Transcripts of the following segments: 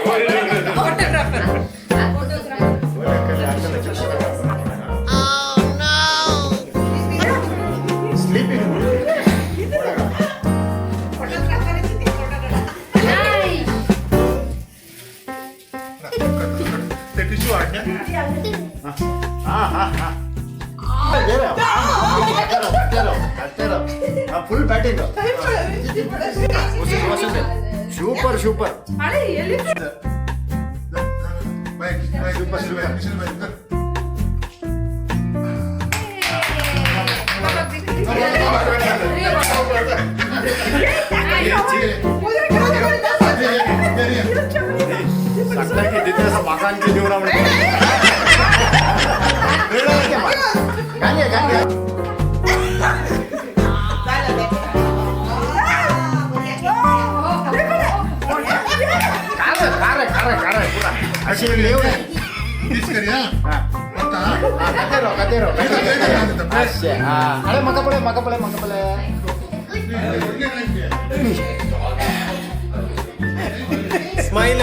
Photographer. Sleeping. ते tissue हाडणे. हा हा हा, full batting. Super super super super. सगळ्या तिथे मकानची देऊन गाणी गाणी. अरे मका पळे मका पळे मका पळे. स्माइल.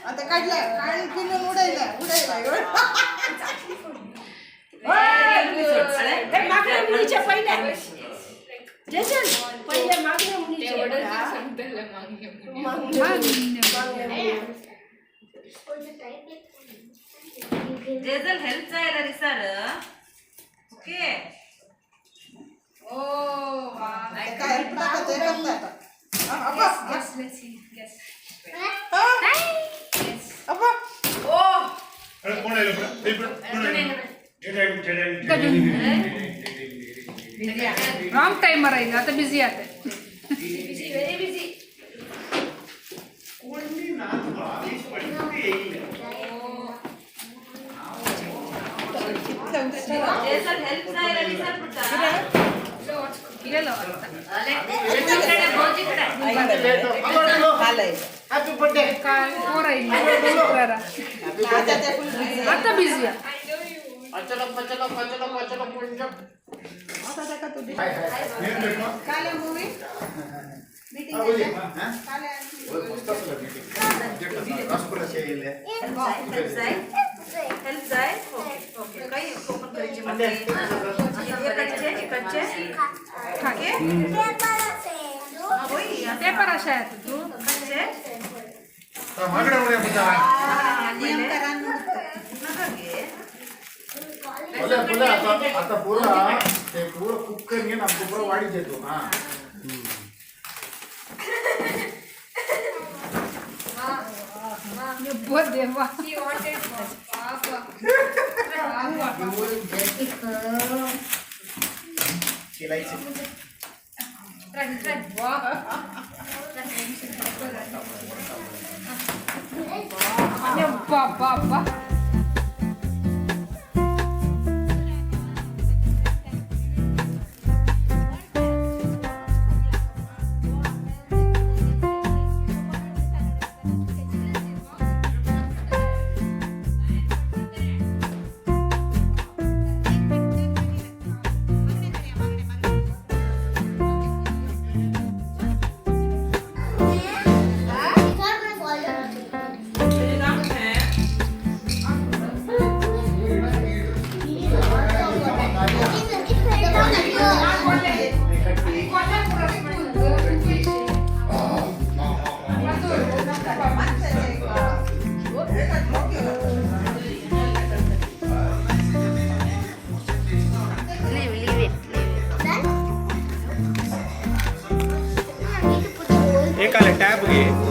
आता काढला काढ पिनून उडायला उडायला. मागण्या मुलीच्या पहिल्या जयचंद पहिल्या मागण्या मुलीच्या. जेजल हेल्प जायला रे सर. ओके. काय हेल्प टाकत करता. रांग टाइमर आहे आता बिझी आता. Very busy. Help जायला रे सर. Happy birthday. आता बिझी. हेल्प जाय. Okay okay. काही ओपन करायची इकडचे ओके. पेपर अशा आहेत तू. आता आता पुरा ते पुरं कुकर घेऊन आमचं पुरं वाढीत येतो. हा देवा. बाबा. एक आले टॅब घे.